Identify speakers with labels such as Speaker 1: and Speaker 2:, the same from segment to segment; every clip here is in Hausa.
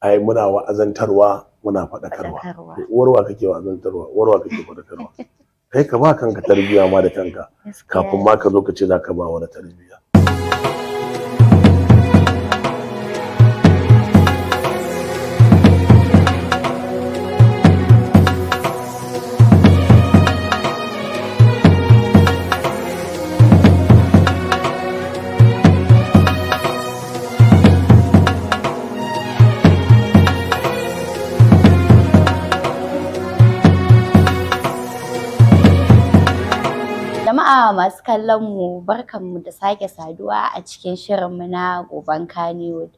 Speaker 1: Ai muna wa'azantarwa, muna faɗakarwa. Uwarwa kake wa'azantarwa, uwarwa kake faɗakarwa? Kai ka ba kanka tarbiyya ma da kanka kafin ma ka zo ka ce za ka ba wani tarbiyya.
Speaker 2: Jama'a masu kallon mu, barkanmu da sake saduwa a cikin shirinmu na Goben Kannywood.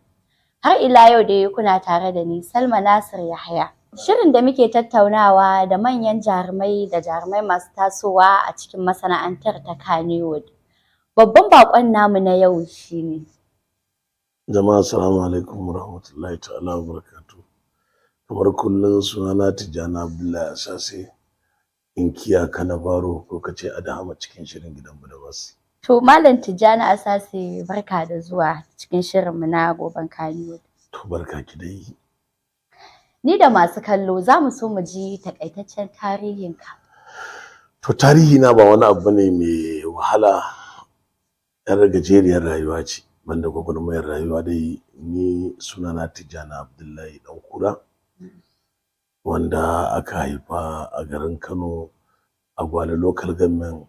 Speaker 2: Har ila yau dai kuna tare da ni, Salma Nasir Yahaya. Shirin da muke tattaunawa da manyan jarumai da jarumai masu tasowa a cikin masana'antar ta Kannywood. Babban baƙon namu na yau shine
Speaker 1: Jama'a, assalamu alaikum warahmatullahi ta'ala wa barakatuh. Kamar kullum, sunana Tijjani Abdullahi Asase, inkiya Kanabaro, ko ka ce Adahama, cikin shirin Gidan Badamasi.
Speaker 2: To, Malam Tijjani Asase, barka da zuwa cikin shirinmu na Goben Kannywood.
Speaker 1: To, barka ki dai.
Speaker 2: Ni da masu kallo za mu so mu ji takaitaccen tarihinka.
Speaker 1: To, tarihi na ba wani abu bane mai wahala, yar gajeriyar rayuwa ce, banda gwagwarmayar rayuwa dai. Ni sunana Tijjani Abdullahi Ɗankura, wanda aka haifa a garin Kano, a Gwale Local Government,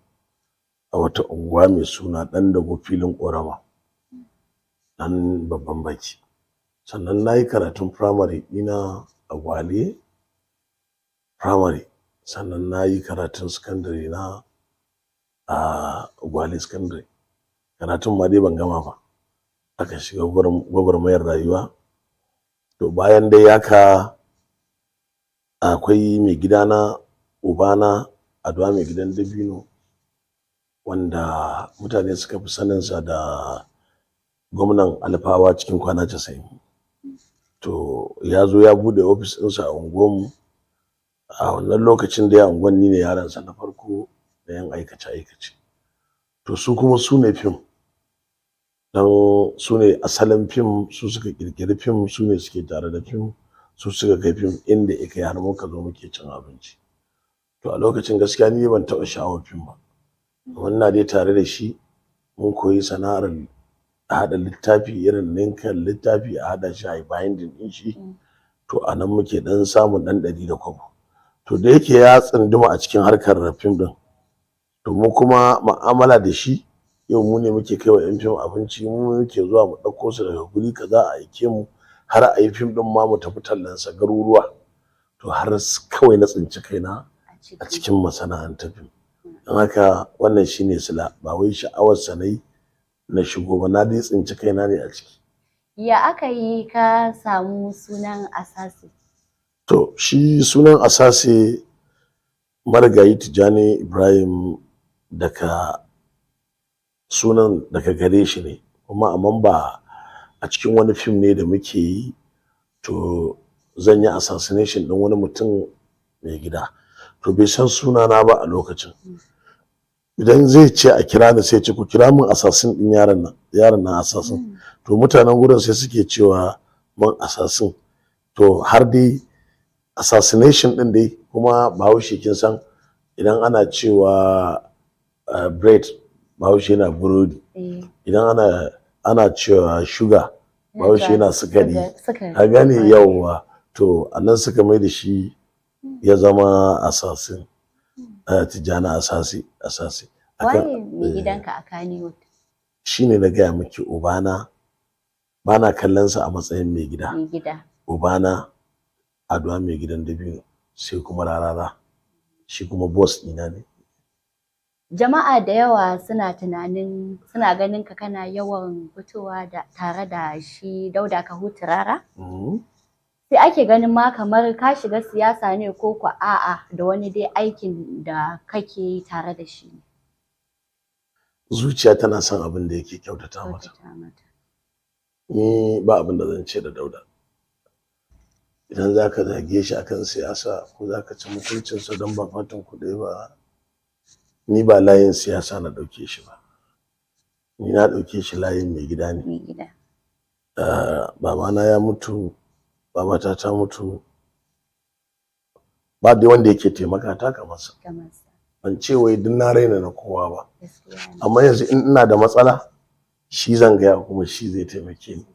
Speaker 1: a wata unguwa mai suna Ɗandago, filin ƙorama, ɗan babban baki. Sannan na yi karatun firamare ɗina a Gwale Firamare, sannan na yi karatun sakandare na a Gwale Sakandare. Karatun ma dai ban gama ba, aka shiga gwagwarmayar rayuwa. To, bayan dai haka, akwai mai gidana, ubana, Adwa Mai Gidan Dabino, wanda mutane suka fi saninsa da Gwamnan Alfawa cikin kwana 90. To, ya zo ya bude ofis ɗinsa a unguwarmu a wannan lokacin da ya unguwan, ni ne yaransa na farko da yan aikace aikace. To, su kuma su ne fim, don su ne asalin fim, su suka kirkiri fim, su ne suke tare da fim, su suka kai fim inda ya kai har muka zo muke cin abinci. To, a lokacin gaskiya ni ban taɓa sha'awar fim ba, amma dai tare da shi mun koyi sana'ar haɗa littafi, irin ninkan littafi a haɗa shi, a yi binding ɗin shi. To, a nan muke ɗan samun ɗan ɗari da kwabo. To, da yake ya tsunduma a cikin harkar fim ɗin, to mu kuma mu'amala da shi, yau mu ne muke kai wa 'yan fim abinci, mu muke zuwa mu ɗauko su daga guri kaza a aike mu, har a yi fim ɗin ma mu tafi tallansa garuruwa. To, har kawai na tsinci kaina a cikin masana'antar fim. Don haka wannan shine sila, ba wai sha'awar sa nayi na shigo ba, na dai tsinci kaina ne a ciki.
Speaker 2: Ya aka yi ka samu sunan Asase?
Speaker 1: To, shi sunan Asase, marigayi Tijjani Ibrahim, daga sunan daga gare shi ne. Kuma amma ba a cikin wani fim ne da muke yi, to zan yi assassination ɗin wani mutum mai gida. To, bai san sunana ba a lokacin. Idan zai ce a kira ni, sai ce, "Ku kira min assassin ɗin yaron nan, yaron nan assassin." To, mutanen gurin sai suke cewa man assassin. To, har dai assassination ɗin dai kuma, Bahaushe kin san idan ana cewa bread, Bahaushe yana burodi. Idan ana cewa sugar, Bahaushe yana sukari. Ka gane? Yawwa. To, anan suka mai da shi ya zama Assassin, Tijjani Asasi, Asasi.
Speaker 2: Waye mai gidanka a Kannywood?
Speaker 1: Shine na gaya miki, ubana. Bana kallon sa a matsayin mai gida.
Speaker 2: Mai gida.
Speaker 1: Ubana Adwa Mai Gidan Dabino, sai kuma Rarara, shi kuma boss ɗina ne.
Speaker 2: Jama'a da yawa suna tunanin, suna ganin ka kana yawan fitowa da tare da shi Dauda Kahutu Rara. Sai ake ganin ma kamar ka shiga siyasa ne, ko ko a'a, da wani dai aikin da kake yi tare da shi.
Speaker 1: Zuciya tana son abin da yake kyautata mata. Ni ba abin da zan ce da Dauda. Idan za ka zage shi akan siyasa ko za ka ci mutuncinsa don ba fatan ku ɗaya ba, ni ba layin siyasa na ɗauke shi ba. Ni na ɗauke shi layin mai gida ne.
Speaker 2: Mai gida.
Speaker 1: Babana ya mutu. Babata ta mutu, ba dai wanda yake taimaka ta kamar sa.
Speaker 2: Kamar sa.
Speaker 1: Ban ce wai duk na raina na kowa ba.
Speaker 2: Gaskiya ne.
Speaker 1: Amma yanzu in ina da matsala shi zan gaya kuma shi zai taimake ni.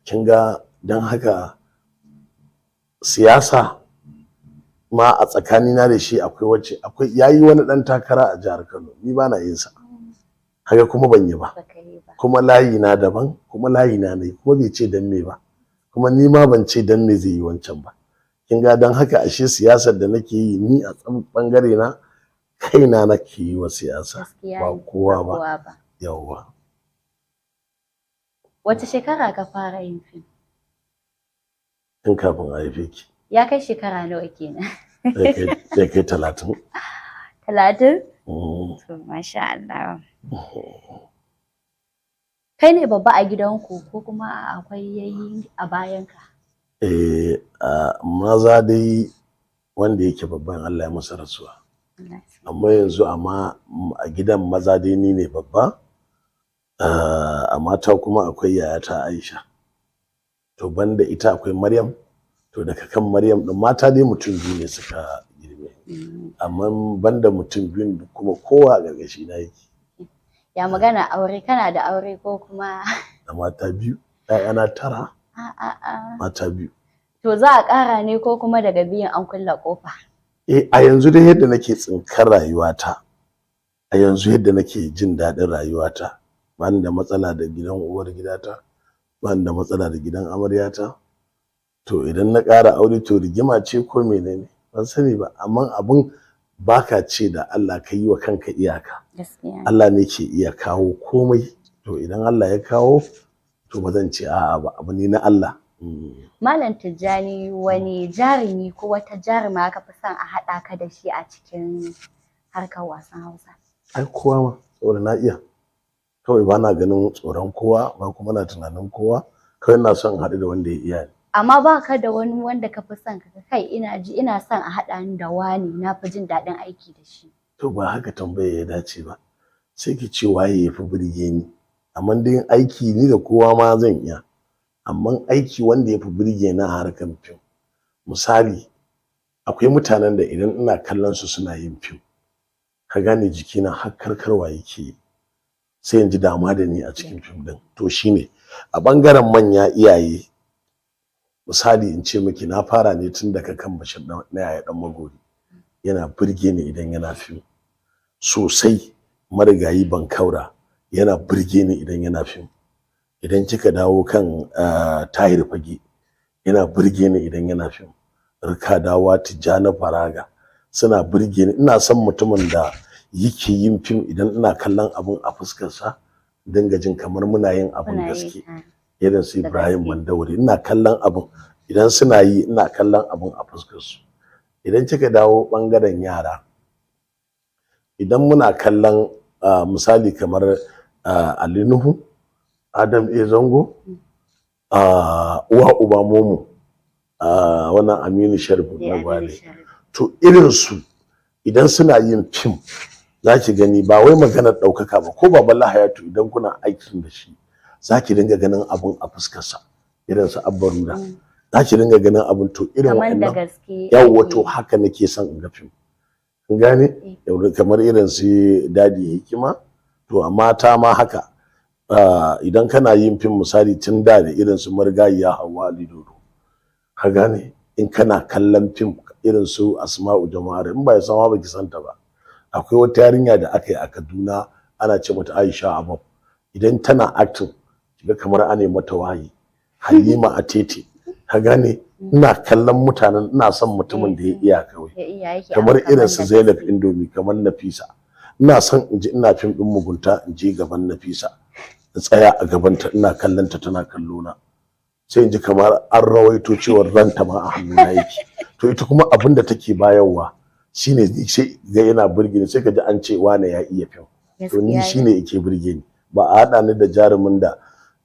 Speaker 1: Kin ga, don haka siyasa ma a tsakanina da shi akwai wacce akwai yayi wani dan takara a jihar Kano, ni ba na yin sa. Haka kuma ban yi ba.
Speaker 2: Baka yi ba.
Speaker 1: Kuma layi na daban, kuma layi na ne, kuma bai ce dan me ba, kuma ni ma ban ce dan me zai yi wancan ba. Kin ga, don haka ashe siyasar da nake yi ni a tsan bangare na kaina nake yi wa siyasa,
Speaker 2: Gaskiya
Speaker 1: ba
Speaker 2: ne.
Speaker 1: kowa ba.
Speaker 2: Kowa ba.
Speaker 1: Yawwa.
Speaker 2: Wace shekara ka fara yin fim?
Speaker 1: Tun kafin a haife ki.
Speaker 2: Ya kai shekara nawa kenan?
Speaker 1: Zai kai 30.
Speaker 2: 30?
Speaker 1: Mm.
Speaker 2: To, masha Allah. Kai ne babba a gidanku ko kuma akwai yayi a bayanka?
Speaker 1: Eh, a maza dai wanda yake babban Allah ya masa rasuwa.
Speaker 2: Allah ya sa.
Speaker 1: Amma yanzu a gidan maza dai ni ne babba. A mata kuma akwai yayata Aisha. To banda ita akwai Maryam. To daga kan Maryam din mata dai mutum biyu ne suka girme. Amma banda mutum biyun kuma kowa a gargashi na yake.
Speaker 2: Ya magana aure, kana da aure ko kuma?
Speaker 1: Da mata biyu, ‘ya'yana 9,
Speaker 2: A a a.
Speaker 1: mata biyu.
Speaker 2: To za a ƙara ne ko kuma daga biyun an kulle ƙofa?
Speaker 1: Eh, a yanzu dai yadda nake tsinkar rayuwata, a yanzu yadda nake jin daɗin rayuwata, ba ni da matsala da gidan uwar gidata, ba ni da matsala da gidan amaryata. To idan na ƙara aure to rigima ce ko menene? Ban sani ba, amma abun baka ce da Allah ka yi wa kanka iyaka.
Speaker 2: Gaskiya.
Speaker 1: Allah ne ke iya kawo komai. To idan Allah ya kawo, to ba zan ce a'a ba, abu ne na Allah.
Speaker 2: Malam Tijjani, wani jarumi ko wata jaruma ka fi son a haɗa ka da shi a cikin harkar wasan Hausa?
Speaker 1: Ai kowa ma, saboda na iya. Kawai ba na ganin tsoron kowa, ba kuma na tunanin kowa. Kawai ina son in haɗu da wanda ya iya ni.
Speaker 2: Amma ba ka da wani wanda ka fi son ka kai, ina ji ina son a haɗa ni da wani, na fi jin daɗin aiki da shi.
Speaker 1: To ba haka tambaya ya dace ba. Sai ki ce waye ya fi burge ni. Amma dai aiki ni da kowa ma zan iya. Amma aiki wanda ya fi burge ni a harkar fim. Misali, akwai mutanen da idan ina kallon su suna yin fim, ka gane jikina har karkarwa yake yi. Sai in ji dama da ni a cikin fim din. To shine a bangaren manya iyaye, misali in ce miki na fara ne tun daga kan Bashir na Yaya Dan Magori. Yana burge ni idan yana fim sosai. Marigayi Bankaura yana burge ni idan yana fim. Idan kika dawo kan Tahir Fage yana burge ni idan yana fim. Rikadawa, Tijjani Faraga suna burge ni. Ina son mutumin da yake yin fim idan ina kallon abun a fuskarsa dinga jin kamar muna yin abun gaske. Irin su Ibrahim Mandauri, ina kallon abun idan suna yi, ina kallon abun a fuskarsu. Idan kika dawo bangaren yara, idan muna kallon misali kamar Ali Nuhu, Adam A Zango, uwa uba Momo, wannan Aminu Sharif na Gwale. To irin su idan suna yin fim za ki gani ba wai maganar ɗaukaka ba, ko Baban Hayatu idan kuna aikin da shi za ki dinga ganin abun a fuskarsa. Irin su Abba Ruda za ki dinga ganin abun. To irin
Speaker 2: wa'annan,
Speaker 1: yawwa, to haka nake son in ga fim. Kun gane? Kamar irin su Dadi Hikima. To amma ta ma haka idan kana yin fim misali tun da da irin su Marigayiya Hauwa Ali Dodo, ka gane, in kana kallon fim irin su Asma'u Jama'ar, in ba ya san ba ki santa ba. Akwai wata yarinya da aka yi a Kaduna ana ce mata Aisha Abab, idan tana acting kiga kamar ana mata wahayi. Halima Atete, ka gane, ina kallon mutanen, ina son mutumin da ya iya kawai kamar irin su Zainab Indomi, kamar Nafisa. Ina son in ji ina fim din mugunta in je gaban Nafisa, in tsaya a gabanta ina kallon ta tana kallo na, sai in ji kamar an rawaito cewar ranta ma a hannuna yake. To ita kuma abin da take bayarwa shine sai ga yana burge ni, sai ka ji an ce wane ya iya fim. To ni shine yake burge ni. Ba a haɗa ni da jarumin da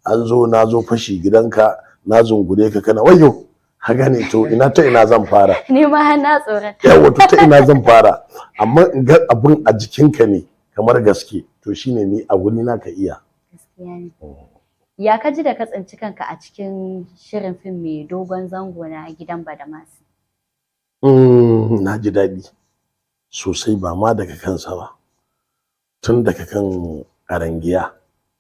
Speaker 1: an zo na zo fashi gidanka na zungure ka kana wayo, ka gane, to ina ta ina zan fara?
Speaker 2: Ni ma na tsorata.
Speaker 1: Yawa, to ta ina zan fara? Amma in ga abun a jikinka ne kamar gaske, to shine ni a wuri na ka iya.
Speaker 2: Gaskiya ne. Ya ka ji da ka tsinci kanka a cikin shirin fim mai dogon zango na Gidan Badamasi?
Speaker 1: Na ji daɗi sosai, ba ma daga kansa ba, tun daga kan Karangiya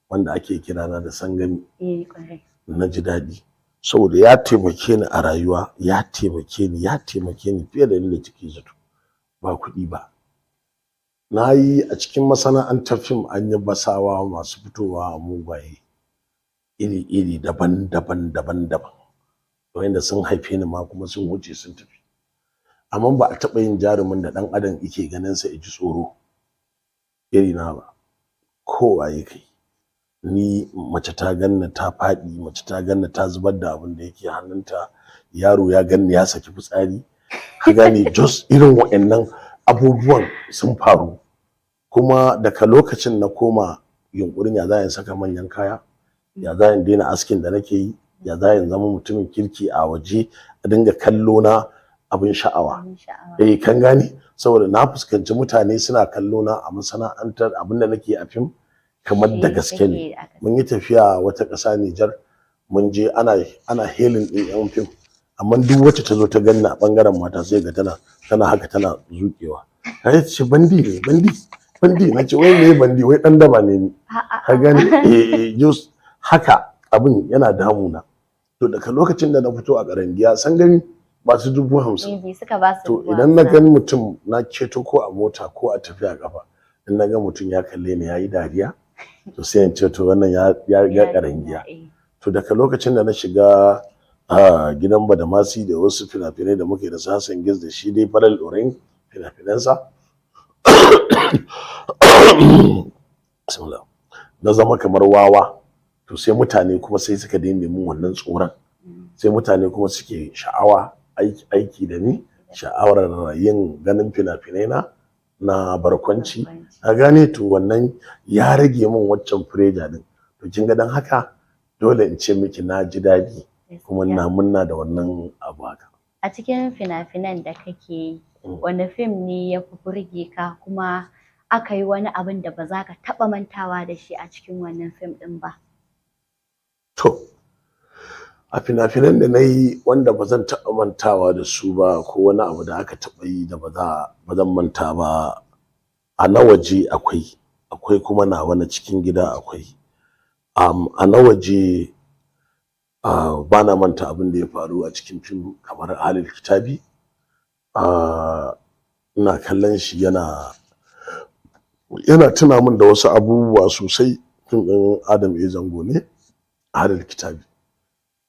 Speaker 1: wanda ake kirana da Sangami.
Speaker 2: Eh, kwarai.
Speaker 1: Na ji daɗi saboda ya taimake ni a rayuwa, ya taimake ni, ya taimake ni fiye da yadda kike zato. Ba kuɗi ba na yi a cikin masana'antar fim, an yi basawa masu fitowa a mugaye iri-iri, daban-daban daban-daban, wanda sun haife ni ma kuma sun wuce sun tafi, amma ba a taɓa yin jarumin da ɗan adam yake ganin sa ya ji tsoro iri na ba. Kowa ya kai ni, mace ta ganni ta faɗi, mace ta ganni ta zubar da abin da yake hannunta, yaro ya ganni ya saki fitsari, ka gane? Just irin wa'annan abubuwan sun faru. Kuma daga lokacin na koma yunkurin ya za in saka manyan kaya, ya za in daina askin da nake yi, ya za in zama mutumin kirki a waje, a dinga kallo na abin sha'awa.
Speaker 2: Abin sha'awa.
Speaker 1: Eh, kan gane? Saboda na fuskanci mutane suna kallo na a masana'antar, abin da nake a fim kamar da
Speaker 2: Shi
Speaker 1: gaske ne.
Speaker 2: kake aka.
Speaker 1: Mun yi tafiya wata ƙasa, Nijar, mun je ana hailing ɗin yan fim, amma duk wacce ta zo ta ganni a ɓangaren mata, sai ga tana haka, tana zuƙewa. Ta ce, "Bandi ne, bandi, bandi." Na ce, "Wai me bandi?" "Wai ɗan daba ne ni."
Speaker 2: A'a.
Speaker 1: Ka gane? Eh, just haka abin yana damuna. To daga lokacin da na fito a Karangiya, san gani ba su 50,000.
Speaker 2: Bibi suka ba su
Speaker 1: To
Speaker 2: 50,000.
Speaker 1: idan na gani mutum na ceto, ko a mota ko a tafiya kafa, in na ga mutum ya kalle ni ya yi dariya, to sai in ce, to wannan ya ga Karangiya. To daga lokacin da na shiga a Gidan Badamasi da wasu fina-finai da muke da su Hassan Giz da shi dai Faral Orin fina-finansa, bismillah, na zama kamar wawa. To sai mutane kuma sai suka daina mun wannan tsoron, sai mutane kuma suke sha'awa aiki da ni, sha'awar yin ganin fina-finai na na barkwanci, a gane? To wannan ya rage min waccan pressure din. To kin ga, dan haka dole in ce miki na ji daɗi kuma ina munna da wannan abu haka.
Speaker 2: A cikin fina-finan da kake yi, wani fim ne ya fi burge ka, kuma aka yi wani abin da ba za ka taɓa mantawa da shi a cikin wannan fim ɗin ba?
Speaker 1: To, a fina-finan da na yi wanda ba zan taɓa mantawa da su ba, ko wani abu da aka taɓa yi da ba zan manta ba, a na waje akwai, akwai kuma nawa na cikin gida akwai. A na waje, ba na manta abin da ya faru a cikin fim kamar Ahlul Kitabi. Ina kallon shi, yana tuna min da wasu abubuwa sosai. Fim ɗin Adam A. Zango ne, Ahlul Kitabi,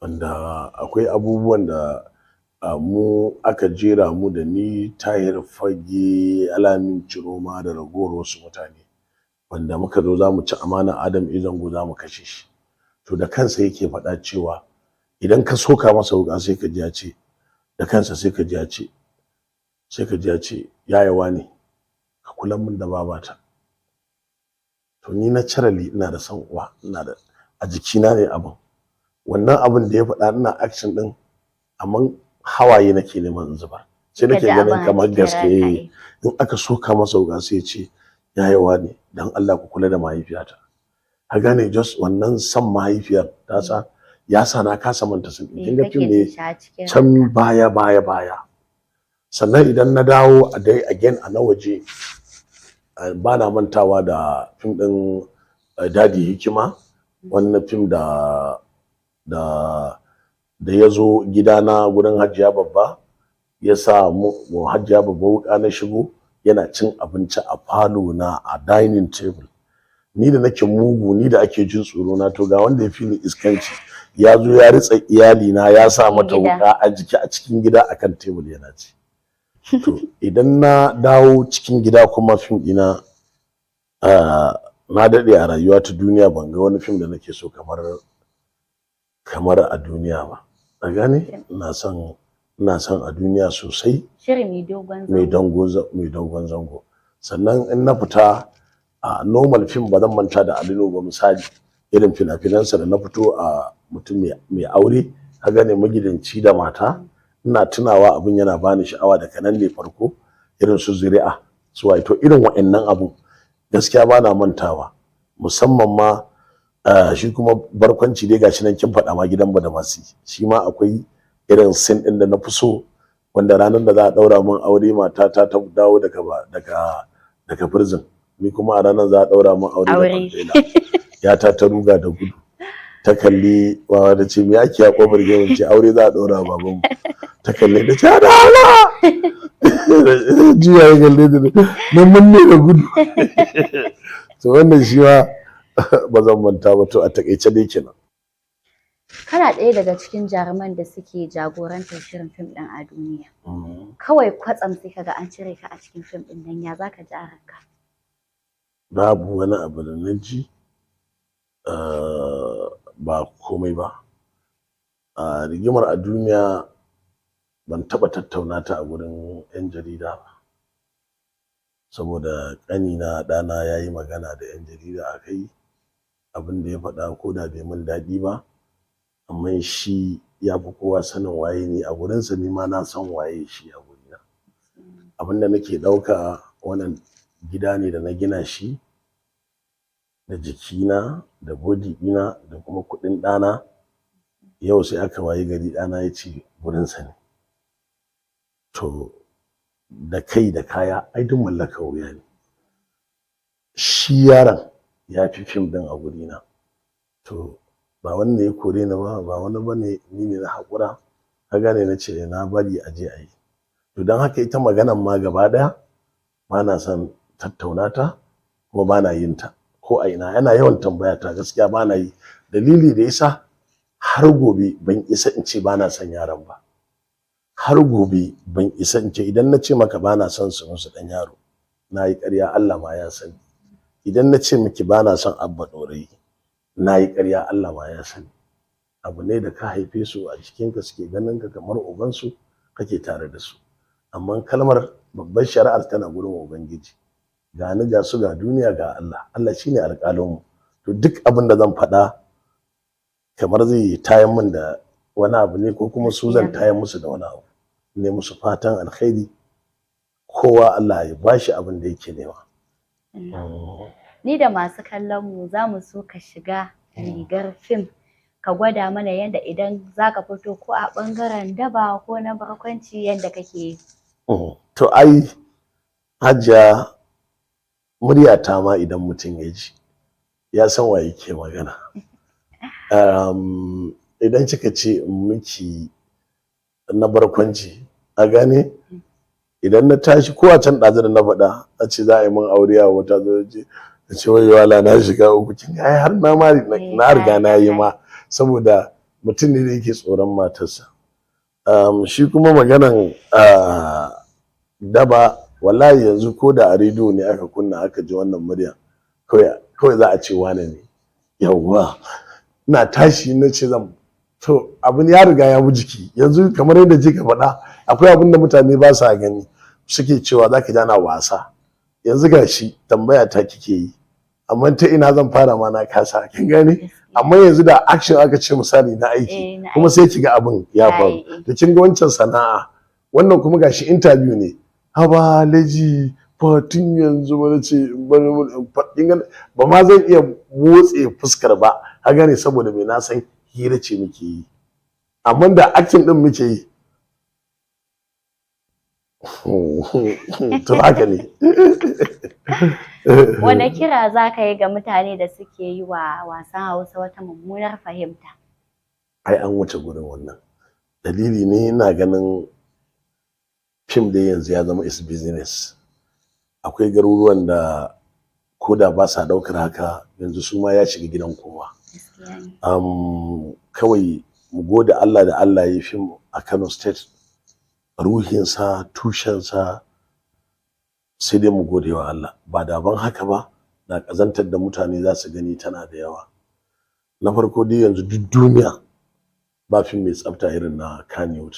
Speaker 1: wanda akwai abubuwan da mu aka jera mu da ni, Tahir Fage, Alamin Ciroma da ragowar wasu mutane, wanda muka zo za mu ci amana Adam A. Zango, za mu kashe shi. To da kansa yake faɗa cewa idan ka soka masa wuƙa, sai ka ji ya ce da kansa, sai ka ji ya ce, "Yayawa ne, ka kula min da babata." To ni naturally ina da son uwa, ina da a jikina ne abin. Wannan abin da ya faɗa, ina action din amma hawaye nake neman in zubar, sai nake ganin kamar gaske. In aka soka masa wuƙa, sai ya ce, "Yayawa ne, dan Allah ku kula da mahaifiyata." Ka gane? Just wannan san mahaifiyar ta sa ya sa na kasa manta sun. Kin ga, fim ne can baya baya baya. Sannan idan na dawo a dai again a na waje, ba na mantawa da fim din Dadi Hikima, wannan fim da ya zo gidana gurin Hajiya Babba, ya sa mu Hajiya Babba wuka, na shigo yana cin abinci a falo na, a dining table. Ni da nake mugu, ni da ake jin tsoro na, to ga wanda ya fi ni iskanci ya zo ya ritsa iyali na, ya sa mata wuka a jiki, a cikin gida, akan tebur yana ci. To idan na dawo cikin gida kuma, fim ɗina, na daɗe a rayuwa ta duniya ban ga wani fim da nake so kamar a duniya ba. A gane? Ina son a duniya sosai.
Speaker 2: Shiri mai dogon
Speaker 1: Mai dogon zango. Sannan in na fita a normal film, ba zan manta da Ali ba. Misali irin fina-finansa da na fito a mutum mai aure, ka gane, magidanci da mata, ina tunawa abin yana bani sha'awa. Da kanan ne farko irin su Zuri'a su waye. To irin wa'annan abu gaskiya ba na mantawa, musamman ma Shi kuma barkwanci dai gashi nan kin faɗa ma gidan Badamasi, shi ma akwai irin scene ɗin da na fi so, wanda ranar da za a ɗaura min aure, matata ta dawo daga prison, ni kuma a ranar za a ɗaura min aure da
Speaker 2: Aure.
Speaker 1: Mandela. Yata ta ruga da gudu ta kalli wawa ta ce, "Me ake a kofar gidan?" Ce, "Aure za a ɗaura babanmu." Ta kalle ta ce, "Ana Allah juya." Ya kalle ta nan mun ne da gudu. To wannan shi ma ba zan manta ba. To a takaice dai kenan.
Speaker 2: Kana ɗaya daga cikin jaruman da suke jagorantar shirin fim ɗin a duniya. Kawai kwatsam sai kaga an cire ka a cikin fim ɗin nan, ya zaka ji a ranka?
Speaker 1: Babu wani abu da na ji, ba komai ba. A rigimar a duniya ban taɓa tattauna ta a gurin 'yan jarida ba, saboda ƙanina ɗana ya yi magana da 'yan jarida a kai. Abin da ya faɗa ko da bai min daɗi ba, amma shi ya fi kowa sanin waye ni a gurinsa, ni ma na san waye shi a gurina. Abin da nake ɗauka, wannan gida ne da na gina shi da jikina da body ɗina da kuma kuɗin ɗana. Yau sai aka wayi gari ɗana ya ce gurinsa ne. To da kai da kaya ai duk mallakar wuya ne. Shi yaron ya fi fim ɗin a gurina. To ba wanda ya kore ni ba, ba wani bane, ni ne na haƙura, ka gane, na ce na bari a je a yi. To don haka ita maganan ma gaba ɗaya ba na son tattauna ta, kuma ba na yin ta ko a ina. Yana yawan tambaya ta, gaskiya ba na yi. Dalili da yasa, har gobe ban isa in ce ba na son yaron ba. Har gobe ban isa in ce, idan na ce maka ba na son su musu ɗan yaro, na yi ƙarya, Allah ma ya sani. Idan na ce miki ba na son Abba Ɗorayi, na yi ƙarya, Allah ma ya sani. Abu ne da ka haife su a jikinka, suke ganin ka kamar ubansu, kake tare da su. Amma kalmar babbar shari'ar tana gurin Ubangiji. Ga ni ga su ga duniya ga Allah. Allah shine alƙalinmu. To duk abin da zan faɗa kamar zai tayan min da wani abu ne, ko kuma su zan tayan musu da wani abu ne. Musu fatan alkhairi, kowa Allah ya bashi abin da yake nema.
Speaker 2: Ni da masu kallon mu za mu so ka shiga rigar fim, ka gwada mana yadda idan za ka fito ko a ɓangaren daba ko na barkwanci yadda kake yi.
Speaker 1: To ai Hajiya, muryata ma idan mutum ya ji ya san wa yake magana. Idan kika ce miki na barkwanci, a gane, idan na tashi ko a can ɗazu da na faɗa, a ce za a yi min aure a wata zo ce, na ce wai wala na shiga uku. Kin ga ai har na ma na riga na yi ma, saboda mutum ne da yake tsoron matarsa. Shi kuma maganan daba, wallahi yanzu ko da a rediyo ne aka kunna aka ji wannan murya, kawai kawai za a ce wane ne. Yawwa, ina tashi na ce zan, to abin ya riga ya bi jiki yanzu. Kamar yadda kika faɗa, akwai abin da mutane ba sa gani, suke cewa za ka ji ana wasa. Yanzu ga shi tambaya ta kike yi, amma ta ina zan fara ma na kasa, kin gane? Amma yanzu da action aka ce misali na aiki, kuma sai kiga abin ya faru. To kin ga wancan sana'a, wannan kuma gashi interview ne. Haba laji tun yanzu ba ce ba ma zan iya motse fuskar ba, ka gane? Saboda me? Na san hira ce muke yi. Amma da acting din muke yi, to haka ne.
Speaker 2: Wane kira za ka yi ga mutane da suke yi wa wasan Hausa wata mummunar fahimta?
Speaker 1: Ai an wuce gurin wannan. Dalili ne, ina ganin fim da yanzu ya zama is business. Akwai garuruwan da ko da ba sa daukar haka, yanzu su ma ya shiga gidan kowa. Kawai mu gode Allah da Allah ya yi fim a Kano State, ruhinsa, tushensa, sai dai mu gode wa Allah. Ba da ban haka ba da ƙazantar da mutane za su gani tana da yawa. Na farko dai, yanzu duk duniya ba fim mai tsafta irin na Kannywood.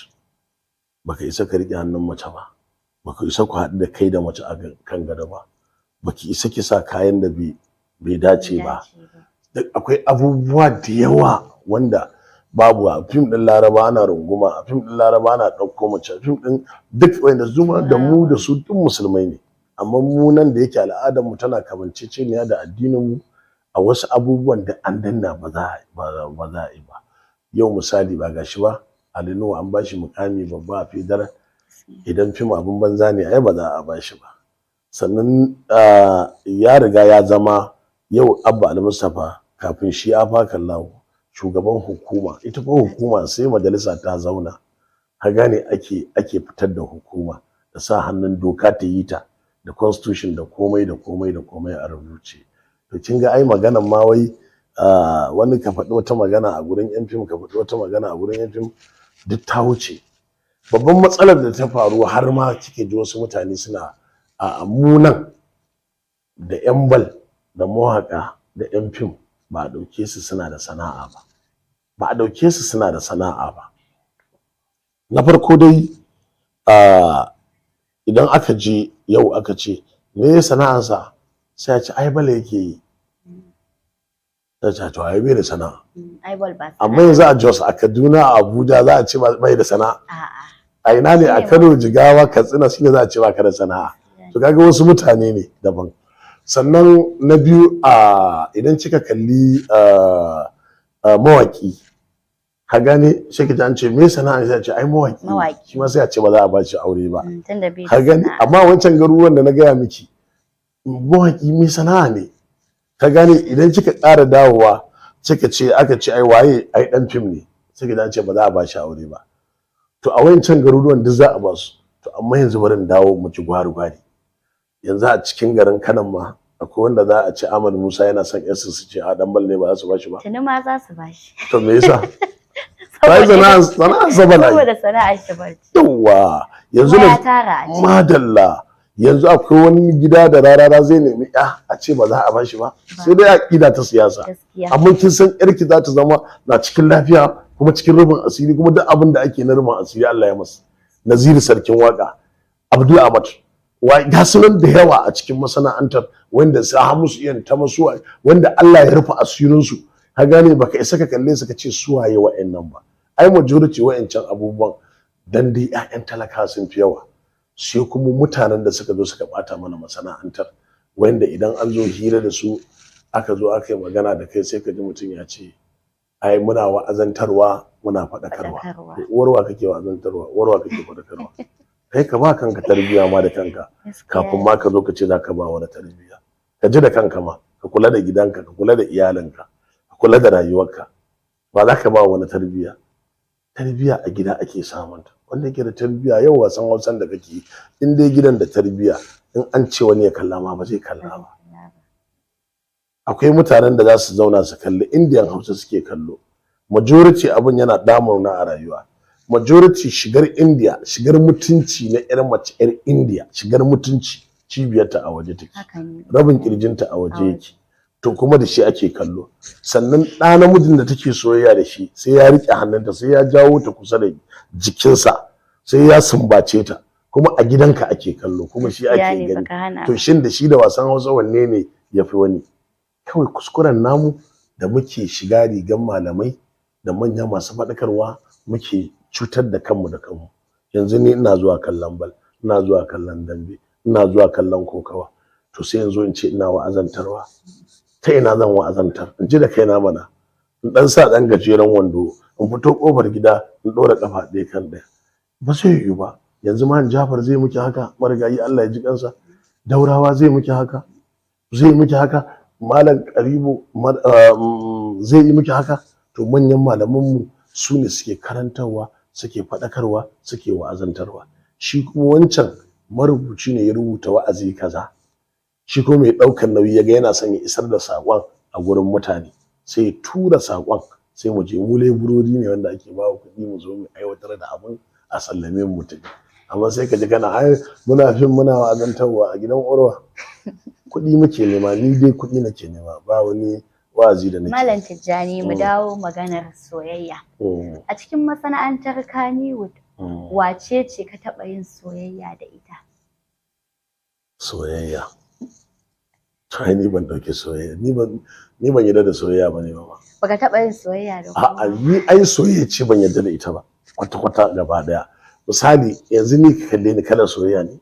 Speaker 1: Baka isa ka riƙe hannun mace ba, baka isa ku haɗu da kai da mace a kan gado ba, baki isa ki sa kayan da bai dace ba. Akwai abubuwa da yawa wanda babu a fim ɗin Laraba. Ana runguma a fim ɗin Laraba, ana ɗauko mace a fim ɗin duk wanda zuma da mu da su duk musulmai ne. Amma mu nan da yake al'adar mu tana kamanceceniya da addinin mu a A wasu abubuwan da an danna ba za a yi ba. Yau misali ba gashi ba, Ali Nuhu an bashi mukami babba a fidar, idan fim abin banza ne ai ba za a bashi ba. Sannan ya riga ya zama yau Abba Al-Mustapha kafin shi Afakallahu shugaban hukuma, ita fa hukuma sai majalisa ta zauna, ka gane, ake fitar da hukuma da sa hannun doka ta yi ta da constitution da komai da komai da komai a rubuce. To kin ga ai maganan ma wai wani ka faɗi wata magana a gurin yan fim, ka faɗi wata magana a gurin yan fim, duk ta wuce. Babban matsalar da ta faru har ma kike ji wasu mutane suna a munan da yan bal da mawaƙa da yan fim ba a ɗauke su suna da sana'a ba, ba a ɗauke su suna da sana'a ba. Na farko dai idan aka je yau aka ce me sana'arsa, sai a ce ai bala yake yi, sai a ce to ai bai da sana'a.
Speaker 2: Ai bal ba.
Speaker 1: Amma yanzu a Jos, a Kaduna, a Abuja za a ce bai da sana'a. A ina ne? A Kano, Jigawa, Katsina shine za a ce ba ka da sana'a. To kaga wasu mutane ne daban. Sannan na biyu, idan kika kalli mawaki, ka gane, sai ka ji an ce me sana'a, sai a ce ai mawaki, shi ma sai a ce ba za a ba shi aure ba, ka gane. Amma wancan garuruwan da na gaya miki, mawaki me sana'a ne, ka gane. Idan kika ƙara dawowa kika ce aka ce ai waye, ai dan fim ne, sai ka ji an ce ba za a ba shi aure ba. To a wancan garuruwan duk za a ba su. To amma yanzu bari in dawo mu ci gwari gwari. Yanzu a cikin garin Kano ma akwai wanda za a ce Ahmad Musa yana son yarsu, su ce a dan balle ba za su bashi ba.
Speaker 2: Tuni ma za su bashi.
Speaker 1: To me yasa? Sai sana'ar bala.
Speaker 2: Saboda sana'ar shi ba.
Speaker 1: Yawwa, yanzu
Speaker 2: ne
Speaker 1: madalla. Yanzu akwai wani gida da rarara zai nemi ya a ce ba za a bashi ba, sai dai aƙida ta siyasa. Amma kin san yarki za ta zama na cikin lafiya kuma cikin rubin asiri, kuma duk abin da ake na rubin asiri Allah ya masa. Naziru sarkin waka, Abdul Ahmad, ga sunan da yawa a cikin masana'antar wanda sa musu iyan ta masu, wanda Allah ya rufe asirinsu, ka gane, baka isa ka kalle su ka ce su waye wa'annan ba. Ai majority wa'ancan abubuwan dan dai ƴaƴan talaka sun fi yawa, sai kuma mutanen da suka zo suka bata mana masana'antar, wanda idan an zo hira da su aka zo aka yi magana da kai, sai ka ji mutum ya ce ai muna wa'azantarwa, muna faɗakarwa. Uwarwa kake wa'azantarwa, uwarwa kake faɗakarwa? Kai ka ba kanka tarbiyya ma da kanka kafin ma ka zo ka ce za ka ba wani tarbiyya. Ka ji da kanka ma, ka kula da gidanka, ka kula da iyalinka, ka kula da rayuwarka, ba za ka ba wani tarbiyya. Tarbiyya a gida ake samun ta. Wanda yake da tarbiyya, yau wasan Hausan da kake yi, in dai gidan da tarbiyya, in an ce wani ya kalla ma ba zai kalla ba. Akwai mutanen da za su zauna su kalli Indiyan Hausa suke kallo. Majority abun yana damuna a rayuwa. Majority shigar India, shigar mutunci na yar mace yar India, shigar mutunci cibiyarta a waje take, rabin kirjinta a waje yake, to kuma da shi ake kallo. Sannan ɗa namijin da take soyayya da shi sai ya riƙe hannunta, sai ya jawo ta kusa da jikinsa, sai ya sumbace ta, kuma a gidanka ake kallo, kuma shi ake gani. To shin da shi da wasan Hausa wanne ne ya fi wani? Kawai kuskuren namu da muke shiga rigan malamai da manya masu faɗakarwa, muke cutar da kanmu da kanmu. Yanzu ni ina zuwa kallon bal, ina zuwa kallon dambe, ina zuwa kallon kokawa, to sai yanzu in ce ina wa'azantarwa. Ta ina zan wa'azantar? In ji da kaina mana, in dan sa dan gajeren wando, in fito kofar gida in dora kafa ɗaya kan ɗaya, ba zai yiwu ba. Yanzu ma Jafar zai miki haka, marigayi Allah ya ji kansa, Daurawa zai miki haka, zai miki haka, Malam Karibu zai yi miki haka. To manyan malamanmu su ne suke karantarwa, suke faɗakarwa, suke wa'azantarwa. Shi kuma wancan marubuci ne ya rubuta wa'azi kaza, shi kuma mai ɗaukar nauyi ya ga yana son ya isar da saƙon a gurin mutane, sai ya tura saƙon, sai mu je mu leburori ne wanda ake ba kuɗi mu zo mu aiwatar da abin a sallame mu tafi. Amma sai ka ji kana ai muna fim muna wa'azantarwa a gidan urwa, kuɗi muke nema, ni dai kuɗi nake nema, ba wani wa'azi da nake.
Speaker 2: Malam Tijjani, mu dawo maganar soyayya. A cikin masana'antar Kannywood, wace ce ka taɓa yin soyayya da ita?
Speaker 1: Soyayya. To ni ban ɗauki soyayya, ni ban yarda da soyayya ba ne ba.
Speaker 2: Baka taɓa yin soyayya da
Speaker 1: kowa? A'a, ni ai soyayya ce ban yarda da ita ba, kwata-kwata gaba ɗaya. Misali yanzu ni ka kalle ni kalar soyayya ne.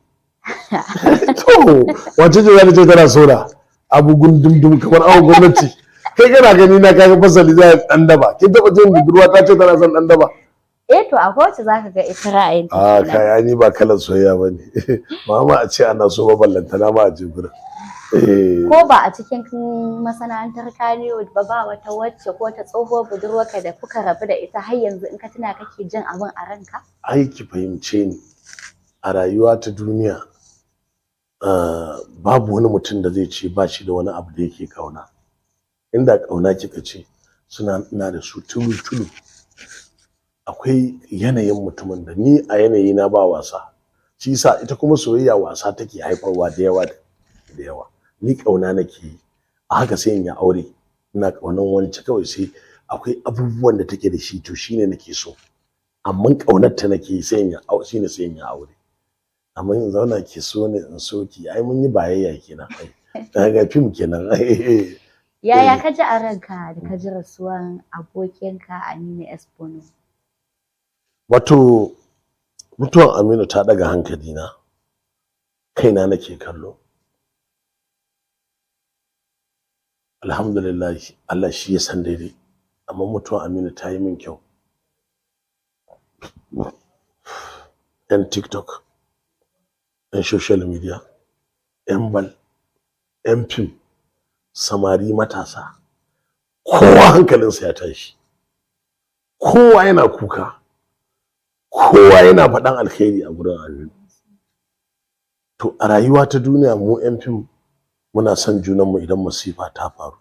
Speaker 1: To wace ce za ta ce tana so da abu gundum kamar awon gwamnati? Kai kana gani na kaga fasali za dan daba. Kin taba jin budurwa ta ce tana son dan daba?
Speaker 2: Eh to akwai wacce zaka ga ita ra'ayin ta
Speaker 1: A
Speaker 2: kenan.
Speaker 1: kai, ai ni ba kalan soyayya bane. Mama a ce ana so ba, ballantana ma a je gurin. Eh.
Speaker 2: Ko ba a cikin masana'antar Kannywood ba, ba wata wacce ko ta tsohuwar budurwarka da kuka rabu da ita har yanzu in ka tuna kake jin abin a ranka?
Speaker 1: Ai ki fahimce ni, a rayuwa ta duniya babu wani mutum da zai ce ba shi da wani abu da yake kauna. Inda kauna kika ce, suna ina da su tulu tulu. Akwai yanayin mutumin da ni a yanayi na ba wasa, shi yasa ita kuma soyayya wasa take haifarwa da yawa da yawa. Ni kauna nake yi, a haka sai in yi aure ina kaunan wance kawai, sai akwai abubuwan da take da shi, to shine nake so, amma kaunar ta nake yi, sai in yi shine sai in yi aure. Amma in zauna ke so ne in so ki, ai mun yi bayayya kenan, ai daga fim kenan.
Speaker 2: Yaya
Speaker 1: Eh.
Speaker 2: ka ji a ranka da ka ji rasuwan abokinka Aminu S. Bono?
Speaker 1: Wato mutuwan Aminu ta daga hankali na, kaina nake kallo. Alhamdulillah, Allah shi ya san daidai, amma mutuwan Aminu ta yi min kyau. Yan TikTok, yan social media, yan bal, yan fim, samari, matasa, kowa hankalinsa ya tashi, kowa yana kuka, kowa yana faɗan alkhairi a gurin Aminu. To a rayuwa ta duniya, mu 'yan fim muna son junanmu. Idan masifa ta faru,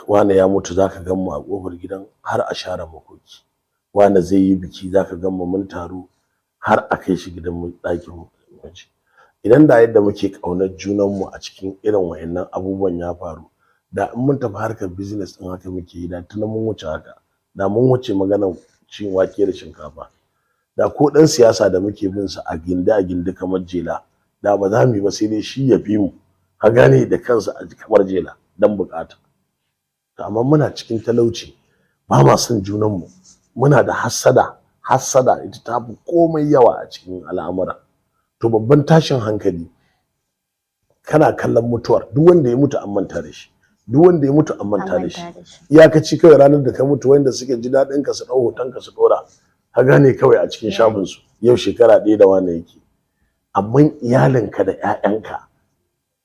Speaker 1: wane ya mutu, zaka gan mu a ƙofar gidan har a share makoki. Wane zai yi biki, zaka gan mu mun taru har a kai shi gidan mu ɗakin miji. Idan da yadda muke ƙaunar junanmu a cikin irin wa'annan abubuwan ya faru, da in mun tafi harkar business ɗin haka muke yi, da tuni mun wuce haka, da mun wuce maganar cin wake da shinkafa. Da ko ɗan siyasa da muke bin sa a gindi a gindi kamar jela, da ba za mu yi ba, sai dai shi ya bi mu, ka gane, da kansa a kamar jela dan bukata. To amma muna cikin talauci, ba ma son junanmu, muna da hassada. Hassada ita ta fi komai yawa a cikin al'amura. To babban tashin hankali, kana kallon mutuwar duk wanda ya mutu, an manta da shi. Duk wanda ya mutu, an manta da shi. Iyakaci kawai ranar da ka mutu, wanda suke ji daɗin ka su ɗau hoton ka su ɗora, ka gane, kawai a cikin shafin su, yau shekara ɗaya da wane yake. Amma iyalinka da ƴaƴanka,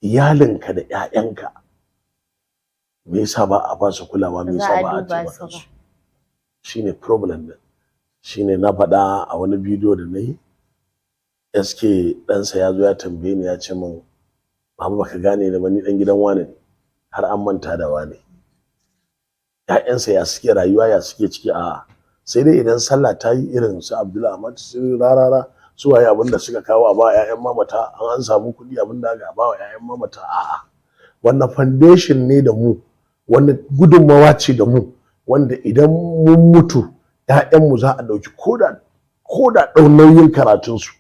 Speaker 1: iyalinka da ƴaƴanka, me yasa ba a ba su kulawa? Me yasa ba a taimaka su? Shine problem din. Shine na faɗa a wani bidiyo da na yi, SK ɗansa ya zo ya tambaye ni, ya ce min, "Baba, baka gane ni ba? Ni ɗan gidan wane ne." Har an manta da wane. Ƴaƴansa ya suke rayuwa, ya suke ciki? A sai dai idan sallah ta yi, irin su Abdul Ahmad, su Rarara, su waye, abinda suka kawo a ba ƴaƴan mamata, an samu kuɗi, abinda aka ba wa ƴaƴan mamata. A'a, wannan foundation ne da mu, wannan gudunmawa ce da mu, wanda idan mun mutu ƴaƴanmu za a ɗauki koda ɗau nauyin karatunsu,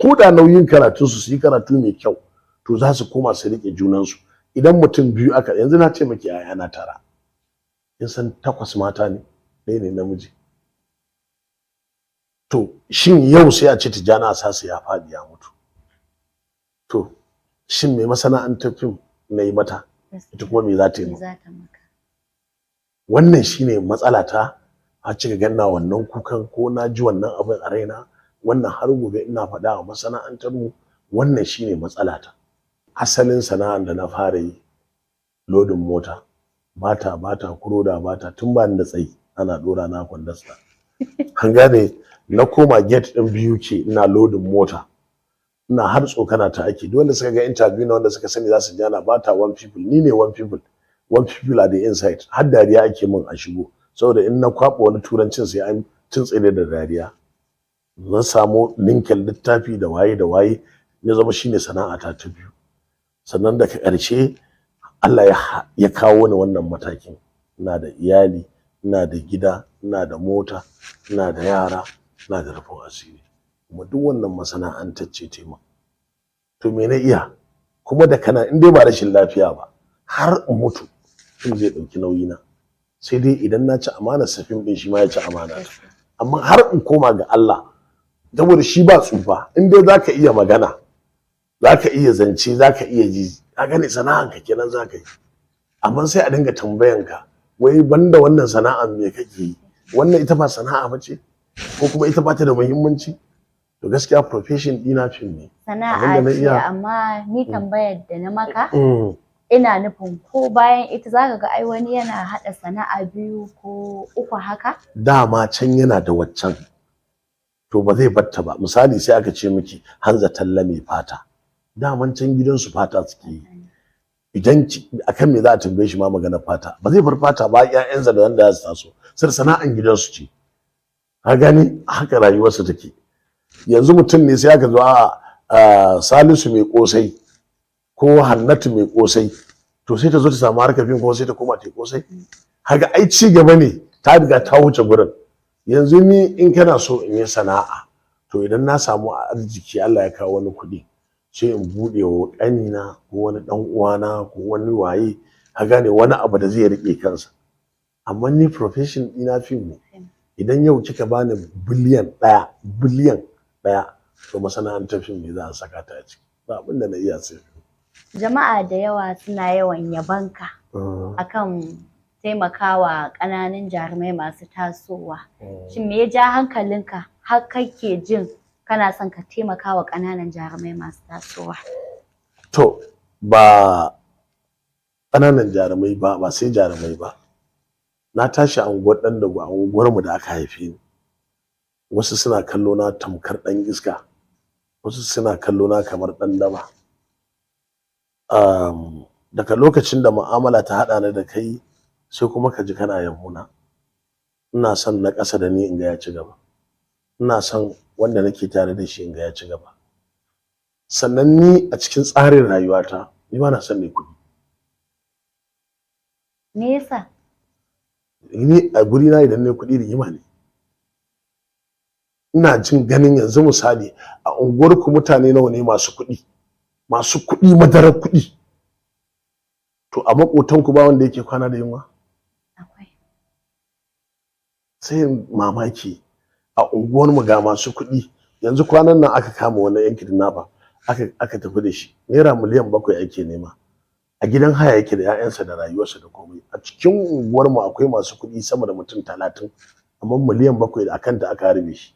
Speaker 1: koda nauyin karatunsu, su yi karatu mai kyau, to za su koma su riƙe junansu. Idan mutum biyu aka, yanzu na ce maki ƴaƴana tara, kin san takwas mata ne, ɗaya ne namiji. To shin yau sai a ce Tijjani Asase ya faɗi ya mutu, to shin mai masana'antar fim na yi mata, ita kuma me za ta yi? Wannan shine matsala ta har kika ganna wannan kukan, ko na ji wannan abin a raina. Wannan har gobe ina faɗa wa masana'antar mu, wannan shine matsala ta. Asalin sana'ar da na fara yi, lodin mota, bata bata kuroda bata, tun ba ni da tsayi ana dora na kwandasta, an gane, na koma gate din biyu ke ina lodin mota, ina har tsokana ta ake. Duk wanda suka ga interview na, wanda suka sani za su ji ana bata one people, ni ne one people, one people are the inside. Har dariya ake min a shigo, saboda in na kwaba wani turancin sai an tuntsire da dariya. Na samu linkin littafi da waye da waye, ya zama shine sana'ata ta biyu. Sannan daga ƙarshe Allah ya kawo ni wannan matakin, ina da iyali, ina da gida, ina da mota, ina da yara, ina da rufin asiri. Kuma duk wannan masana'antar ce tema. To me na iya kuma da kana, in dai ba rashin lafiya ba, har in mutu fim zai ɗauki nauyi na, sai dai idan na ci amana sa, fim ɗin shi ma ya ci amana ta. Amma har in koma ga Allah, saboda shi ba tsufa, in dai zaka iya magana, zaka iya zance, zaka iya ji, ka gane, sana'anka kenan zaka yi. Amma sai a dinga tambayan ka, wai banda wannan sana'a me kake yi? Wannan ita ba sana'a ba ce, ko kuma ita ba ta da muhimmanci? To gaskiya profession ɗina fim ne.
Speaker 2: Sana'a ce, amma ni tambayar da na maka, ina nufin ko bayan ita zaka ga ai wani yana haɗa sana'a 2 ko 3 haka?
Speaker 1: Dama can yana da waccan, to ba zai batta ba. Misali sai aka ce miki Hanza Talla mai fata, daman can gidansu fata suke yi. Idan akan me za a tambaye shi ma magana fata, ba zai bar fata ba, ƴaƴansa da wanda za su taso sai sana'an gidansu ce. Ka gani haka rayuwarsa take. Yanzu mutum ne sai aka zo a Salisu mai kosai ko Hannatu mai kosai, to sai ta zo ta samu harkar fim kuma sai ta koma ta kosai. Haka ai ci gaba ne, ta riga ta wuce gurin. Yanzu ni in kana so in yi sana'a, to idan na samu arziki Allah ya kawo wani kuɗi, sai in buɗe wa ƙanina ko wani ɗan uwana ko wani waye, ka gane, wani abu da zai riƙe kansa. Amma ni profession ɗina fim ne. Idan yau kika bani biliyan 1 to masana'antar fim ne za a saka ta a ciki. Ba abin da na iya sai.
Speaker 2: Jama'a da yawa suna yawan yabanka akan taimakawa ƙananan jarumai masu tasowa. Shin me ya ja hankalinka har kake jin kana son ka taimakawa ƙananan jarumai masu tasowa?
Speaker 1: To ba ƙananan jarumai ba, ba sai jarumai ba. Na tashi a unguwar Ɗandago, a unguwarmu da aka haife ni. Wasu suna kallo na tamkar ɗan iska, wasu suna kallo na kamar ɗan daba. Daga lokacin da mu'amala ta haɗa ni da kai, sai kuma ka ji kana yabona. Ina son na ƙasa da ni in ga ya ci gaba. Ina son wanda nake tare da shi in ga ya ci gaba. Sannan ni a cikin tsarin rayuwata, ni ba na son mai kuɗi.
Speaker 2: Me yasa?
Speaker 1: Ni a gurina idan nayi kuɗi rigima ne. Ina jin ganin yanzu misali a unguwarku mutane nawa ne masu kuɗi? Masu kuɗi, madarar kuɗi. To a maƙotanku ba wanda yake kwana da yunwa?
Speaker 2: Akwai.
Speaker 1: Sai mamaki, a unguwarmu ga masu kuɗi. Yanzu kwanan nan aka kama wani yan kidnapper, aka tafi da shi. Naira miliyan 7 ake nema. A gidan haya yake da 'ya'yansa da rayuwarsa da komai. A cikin unguwarmu akwai masu kuɗi sama da mutum 30, amma miliyan 7 da akanta aka harbe shi.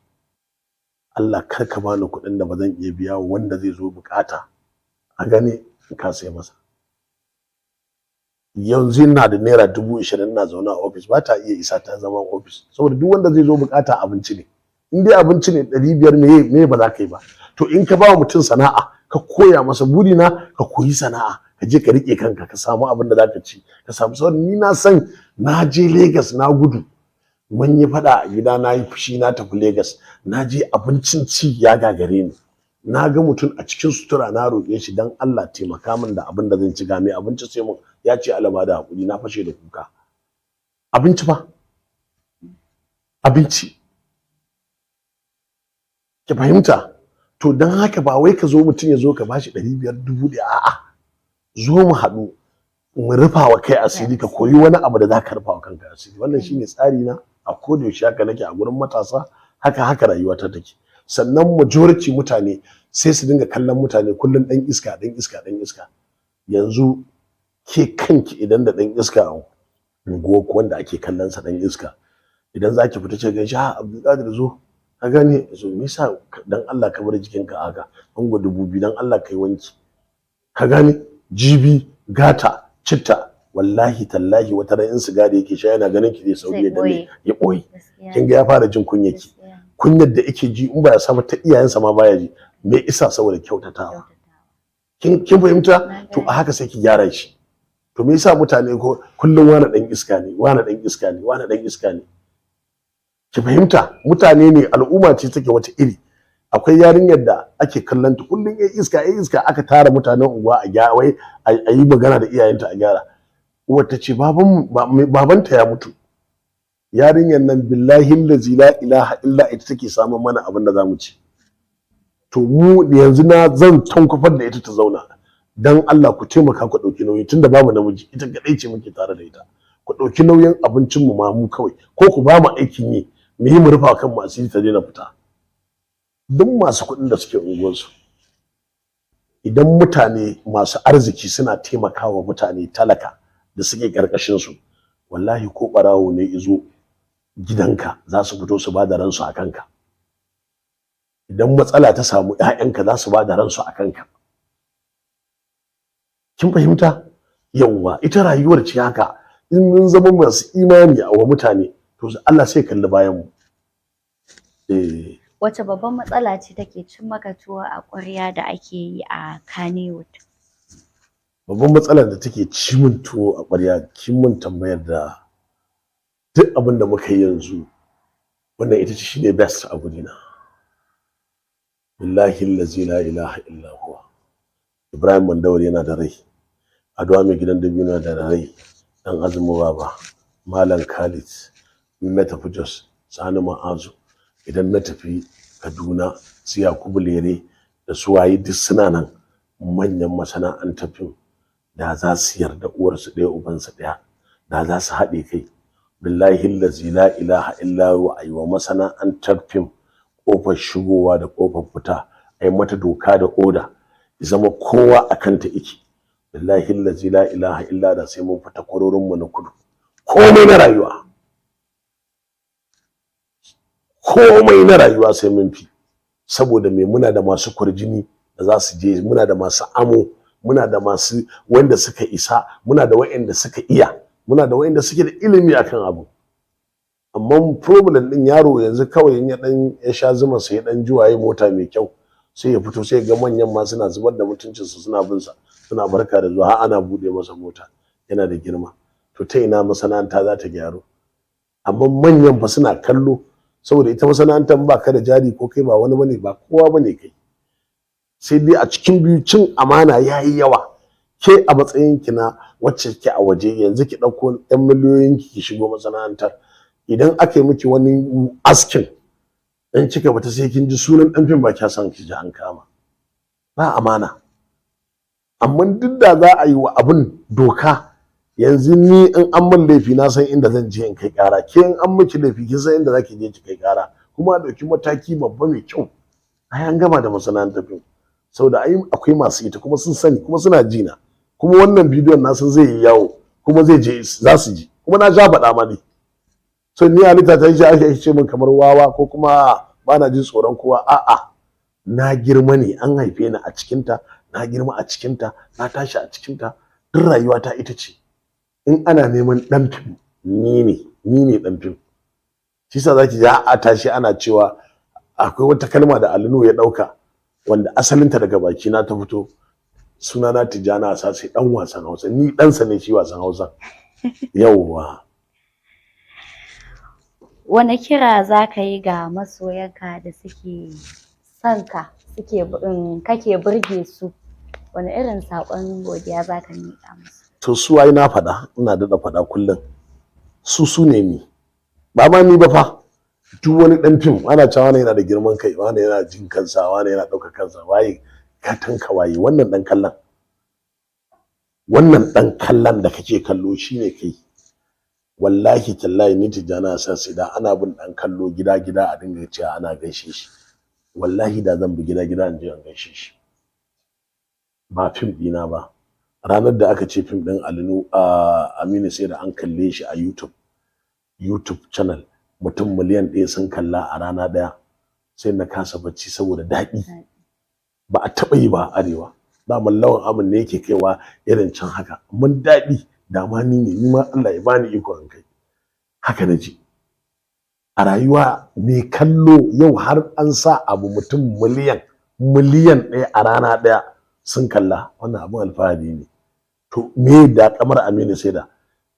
Speaker 1: Allah kar ka bani kuɗin da ba zan iya biya wanda zai zo bukata a gani in ka sai masa. Yanzu ina da naira 20,000 ina zaune a ofis, ba ta iya isa ta zama ofis, saboda duk wanda zai zo bukata abinci ne. In dai abinci ne 500 me ba za ka yi ba. To in ka ba wa mutum sana'a, ka koya masa, burina ka koyi sana'a, ka je ka rike kanka, ka samu abin da za ka ci, ka samu. Saboda ni na san na je Lagos na gudu, mun yi fada a gida, na yi fushi na tafi Lagos, na je abincin ci ya gagare ni. Na ga mutum a cikin sutura, na roƙe shi, dan Allah taimaka min da abin da zan ci, ga mai abinci sai mun, ya ce Allah ba da hakuri, na fashe da kuka. Abinci fa, abinci, ki fahimta. To dan haka ba wai ka zo mutum ya zo ka bashi 500, 1000, a'a, zo mu haɗu mu rufa wa kai asiri, ka koyi wani abu da za ka rufa wa kanka asiri. Wannan shine tsari na a koda yaushe, haka nake a gurin matasa, haka haka rayuwata take. Sannan majority mutane sai su dinga kallon mutane kullum ɗan iska, ɗan iska, ɗan iska. Yanzu ke kanki idan da ɗan iska a unguwarku wanda ake kallon sa ɗan iska, idan za ki fita ce gan shi, ha Abdulkadir zo, ka gane, zo me yasa dan Allah ka bar jikinka haka, ango 2000 dan Allah kai wanki, ka gane, jibi gata citta, wallahi tallahi wata ran in sigari yake sha yana ganin ki zai sauri ya danne ya boye. Kin ga ya fara jin kunya ki, kunyar da yake ji in ba ya samu ta iyayensa ma baya ji. Me isa? Saboda kyautatawa. Kin fahimta? To a haka sai ki gyara shi. To me yasa mutane ko kullum wani dan iska ne, wani dan iska ne, wani dan iska ne? Ki fahimta, mutane ne, al'umma ce take wata iri. Akwai yarinyar da ake kallon ta kullum yayi iska, yayi iska, aka tara mutanen unguwa a gyara, wai a yi magana da iyayenta a gyara. Uwar ta ce babanta ya mutu. Yarinyar nan billahi allazi la ilaha illa ita take samun mana abin da zamu ci. To mu yanzu na zan tankufar da ita ta zauna. Dan Allah ku taimaka ku dauki nauyi, tunda babu namiji, ita kadai ce muke tare da ita. Ku dauki nauyin abincin mu ma mu kawai, ko ku ba mu aikin yi, mu yi mu rufa kan mu asiri ta daina fita. Duk masu kuɗin da suke unguwarsu, idan mutane masu arziki suna taimakawa mutane talaka da suke karkashin su, wallahi ko barawo ne izo gidanka za su fito su bada ransu a kanka. Idan matsala ta samu ƴaƴanka za su bada ransu a kanka. Kin fahimta? Yawwa, ita rayuwar ce haka. In mun zama masu imani wa mutane, to Allah sai kalli bayan mu.
Speaker 2: Wace babban matsala ce take cin maka tuwo a ƙwarya da ake yi a Kannywood?
Speaker 1: Babban matsalar da take ci min tuwo a ƙwarya, kin mun tambayar da duk abin da muka yi yanzu, wannan ita ce shine best a gurina. Billahi allazi la ilaha illa huwa. Ibrahim Mandawari yana da rai, Addu'a mai gidan dabino yana da rai, Dan Azumi Baba, Malam Khalid, in na tafi Jos, Sani Ma'azu, idan na tafi Kaduna, su Yakubu Lere da su waye duk suna nan, manyan masana'antar fim. Da za su yarda uwarsu ɗaya ubansu ɗaya, da za su haɗe kai, billahi allazi la ilaha illa huwa, ayi wa masana'antar fim ƙofar shigowa da ƙofar fita, ayi mata doka da oda, zama kowa a kanta yake. Billahi allazi la ilaha illa da sai mun fita kwarorin mu na kudu. Komai na rayuwa, komai na rayuwa sai mun fi. Saboda me? Muna da masu kwarjini da za su je, muna da masu amo, muna da masu wanda suka isa, muna da waɗanda suka iya, muna da waɗanda suke da ilimi akan abu. Amma problem din yaro yanzu kawai in ya dan ya sha zuma, sai ya dan juwaye mota mai kyau, sai ya fito, sai ga manyan ma suna zubar da mutuncinsu, suna bin sa, suna barka da zuwa, har ana bude masa mota, yana da girma. To ta ina masana'anta za ta gyaru? Amma manyan fa suna kallo, saboda ita masana'antar ba ka da jari ko kai ba wani bane, ba kowa bane kai. Sai dai a cikin biyu cin amana yayi yawa. Ke a matsayin ki na wacce ke a waje yanzu, ki ɗauko ɗan miliyoyin ki shigo masana'antar, idan aka yi miki wani askin in kika bata, sai kin ji sunan ɗan fim ba kya son ki ji an kama. Ba amana. Amma duk da za a yi wa abin doka, yanzu ni in an min laifi na san inda zan je in kai ƙara, ke in an miki laifi kin san inda zaki je ki kai ƙara, kuma a ɗauki mataki babba mai kyau, ai an gama da masana'antar fim. Saboda ai akwai masu ita, kuma sun sani, kuma suna jina, kuma wannan bidiyon na san zai yi yawo, kuma zai je za su ji, kuma na ja faɗa ma ne. So ni halitta ta yi ake ce min kamar wawa ko kuma ba na jin tsoron kowa. A'a, na girma ne, an haife ni a cikinta, na girma a cikinta, na tashi a cikinta, duk rayuwata ita ce. In ana neman ɗan fim, ni ne, ni ne ɗan fim. Shi yasa zaki ji a tashi ana cewa akwai wata kalma da Ali Nuhu ya ɗauka wanda asalinta daga baki na ta fito. Sunana Tijjani Asase, ɗan wasan Hausa, ni ɗansa ne shi wasan Hausa. Yauwa.
Speaker 2: Wane kira za ka yi ga masoyanka da suke son ka, suke kake burge su? Wane irin saƙon godiya za ka miƙa musu?
Speaker 1: To su ai na faɗa, ina daɗa faɗa kullum. Su ne ni. Ba ma ni ba fa. Duk wani ɗan fim ana cewa wani yana da girman kai, wani yana jin kansa, wani yana ɗaukar kansa, waye gatan ka, waye wannan ɗan kallon. Wannan ɗan kallon da kake kallo shine kai. Wallahi tallahi ni Tijjani Asase da ana bin ɗan kallo gida gida a dinga cewa ana gaishe shi, wallahi da zan bi gida gida in je in gaishe shi. Ba fim ɗina ba, ranar da aka ce fim ɗin Alinu Aminu sai da an kalle shi a YouTube channel, mutum 1 miliyan sun kalla a rana ɗaya, sai na kasa bacci saboda daɗi. Ba a taɓa yi ba a arewa. Daman Lawan Amin ne yake kaiwa irin can haka. Mun daɗi, da ma ni ne, ni ma Allah ya bani iko in kai haka. Na ji a rayuwa mai kallo yau har an sa abu mutum miliyan 1 a rana ɗaya sun kalla, wannan abun alfahari ne. To me da kamar Aminu Saida,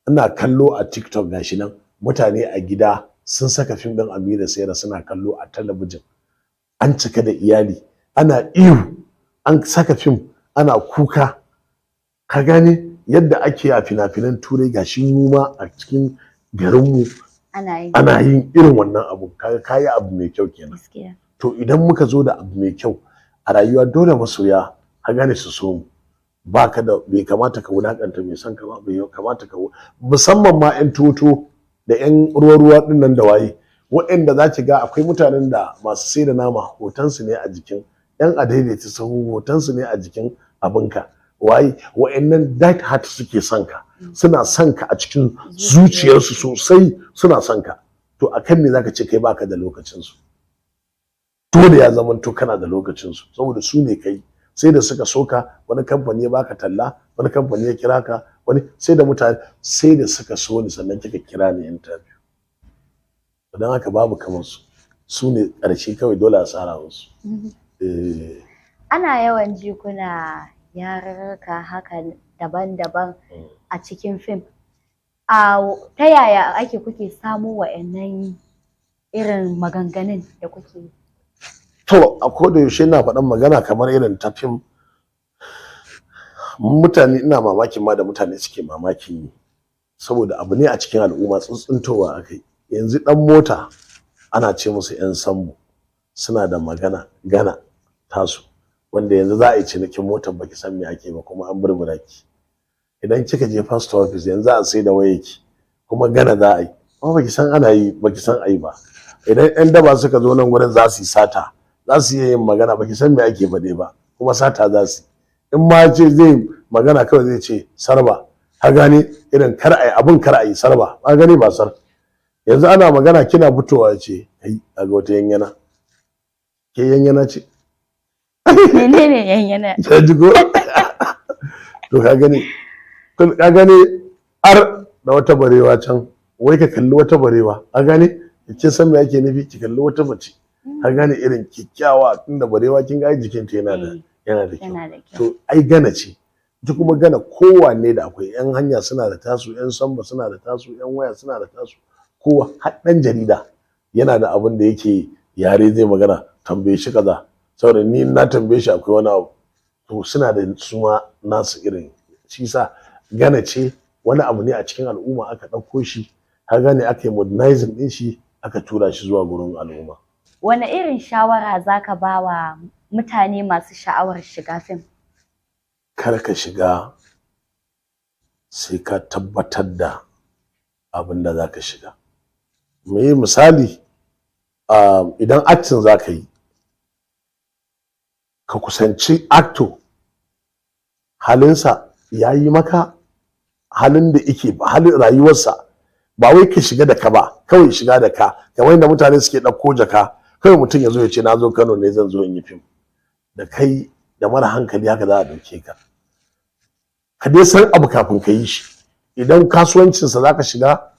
Speaker 1: ina kallo a TikTok, gashi nan mutane a gida sun saka fim ɗin Aminu Saida suna kallo a talabijin, an cika da iyali, ana ihu, an saka fim ana kuka. Ka gane yadda ake a fina-finan Turai, gashi mu ma a cikin garinmu
Speaker 2: Ana yi.
Speaker 1: ana yin irin wannan abu. Kaga kayi abu mai kyau kenan.
Speaker 2: Gaskiya.
Speaker 1: To idan muka zo da abu mai kyau a rayuwa, dole masoya, ka gane, su so mu. Baka da bai kamata ka wulakanta mai son ka ba, bai kamata ka, musamman ma yan toto da yan ruwa-ruwa din nan da waye, waɗanda za ki ga akwai mutanen da masu sai da nama hotonsu ne a jikin yan adaidaita sahu, hotonsu ne a jikin abinka, waye, wa'annan that heart suke son ka. Suna son ka a cikin zuciyarsu sosai, suna son ka. To akan me zaka ce kai baka da lokacin su? Dole ya zamanto kana da lokacin su, saboda su ne kai. Sai da suka soka, wani kamfani ya baka talla, wani kamfani ya kira ka, wani sai da mutane sai da suka so ni sannan kika kira ni interview. Don haka babu kamar su, su ne ƙarshe kawai, dole a tsara musu.
Speaker 2: Ana yawan ji kuna yarurruka haka daban-daban a cikin fim. A ta yaya ake kuke samo wa'annan irin maganganun da kuke?
Speaker 1: To, a koda yaushe ina faɗan magana kamar irin ta fim. Mutane, ina mamakin ma da mutane suke mamakin yi, saboda abu ne a cikin al'umma, tsuntsuntowa akai. Yanzu ɗan mota ana ce musu 'yan sambo, suna da magana gana tasu, wanda yanzu za a yi cinikin motar baki san me ake ba, kuma an burbura ki. Idan kika je post office yanzu za a sai da wayarki, kuma gana za a yi, kuma baki san ana yi, baki san ayi ba. Idan 'yan daba suka zo nan gurin za su yi sata, za su iya yin magana, baki san me ake faɗe ba, kuma sata za su yi. In ma ce zai magana kawai zai ce sarba, ka gane irin kar ai abin, kar ai sarba, ka gane ba sar. Yanzu ana magana kina fitowa ce kai a ga wata yanyana, ke yanyana ce.
Speaker 2: Menene yanyana?
Speaker 1: Ta ji ko? To ka gani, ka gane ar da wata barewa can, wai ka kalli wata barewa, ka gane kin san me ake nufi, ki kalli wata mace, ka gane irin kyakkyawa, tunda barewa kin ga jikinta yana da yana da kyau.
Speaker 2: Yana da kyau.
Speaker 1: To ai gana ce ita kuma, gana kowanne da akwai. Yan hanya suna da tasu, yan samba suna da tasu, yan waya suna da tasu, kowa har dan jarida yana da abin da yake yare zai magana, tambaye shi kaza, saboda ni na tambaye shi akwai wani abu. To suna da suma nasu irin shi. Sa gana ce, wani abu ne a cikin al'umma aka ɗauko shi, ka gane, aka yi modernizing ɗin shi, aka tura shi zuwa gurin al'umma.
Speaker 2: Wane irin shawara zaka ba wa mutane masu sha'awar shiga fim?
Speaker 1: Kar ka shiga sai ka tabbatar da abin da za ka shiga. Mu yi misali, idan acting za ka yi, ka kusanci actor, halinsa ya yi maka, halin da yake, halin rayuwarsa. Ba wai ka shiga da ka ba kawai, shiga da ka kamar yadda mutane suke ɗauko jaka kawai, mutum ya zo ya ce na zo Kano ne zan zo in yi fim, da kai da mara hankali haka za a ɗauke ka. Ka dai san abu kafin ka yi shi. Idan kasuwancinsa za ka shiga,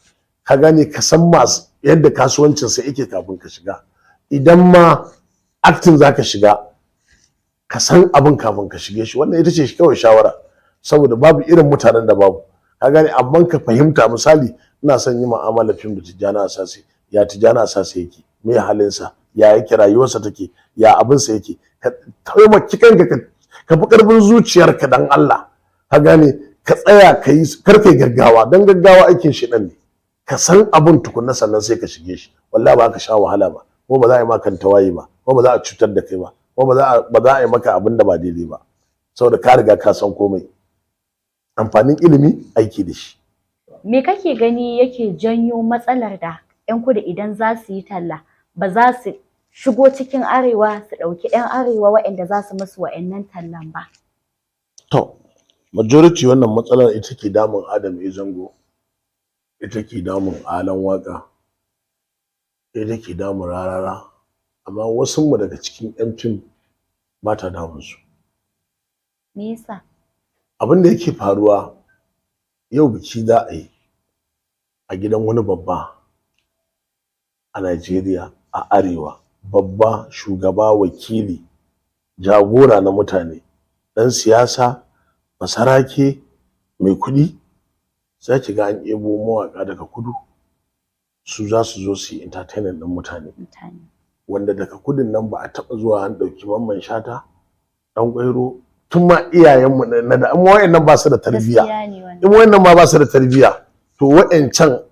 Speaker 1: ka gane, ka san masu yadda kasuwancinsa yake kafin ka shiga. Idan ma acting za ka shiga, ka san abin kafin ka shige shi. Wannan ita ce kawai shawara, saboda babu irin mutanen da babu, ka gane. Amma ka fahimta, misali ina son yi mu'amala fim da Tijjani Asase, ya Tijjani Asase yake, me halinsa, ya yake, rayuwarsa take, ya abinsa yake. Ka taimaki kanka, ka fi karfin zuciyarka dan Allah, ka gane, ka tsaya ka yi, kar kai gaggawa, dan gaggawa aikin shi ne. Ka san abun tukunna sannan sai ka shige shi. Wallahi ba ka sha wahala ba, ko ba za a yi maka tawaye ba, ko ba za a cutar da kai ba, ko ba za a yi maka abin da ba daidai ba, saboda ka riga ka san komai. Amfanin ilimi, aiki da shi.
Speaker 2: Me kake gani yake janyo matsalar da 'yan kudu idan za su yi talla ba za su shigo cikin arewa su ɗauki 'yan arewa waɗanda za su musu wa'annan tallan ba?
Speaker 1: To, majority wannan matsalar ita ke damun Adam A. Zango, ita ke damun Alan Waka, ita ke damun Rarara, amma wasu mu daga cikin 'yan fim ba ta damun su.
Speaker 2: Me yasa?
Speaker 1: Abin da yake faruwa, yau biki za a yi a gidan wani babba a Najeriya, a arewa, babba, shugaba, wakili, jagora na mutane, ɗan siyasa, basarake, mai kuɗi, sai ki ga an ebo mawaƙa daga kudu, su za su zo su yi entertainment ɗin mutane.
Speaker 2: Mutane.
Speaker 1: Wanda daga kudun nan ba a taɓa zuwa an ɗauki Mamman Shata, Ɗan Ƙwairo, tun ma iyayenmu na da, amma wa'annan ba su da tarbiyya.
Speaker 2: Gaskiya ne wannan.
Speaker 1: In wa'annan ma ba su da tarbiyya, to wa'ancan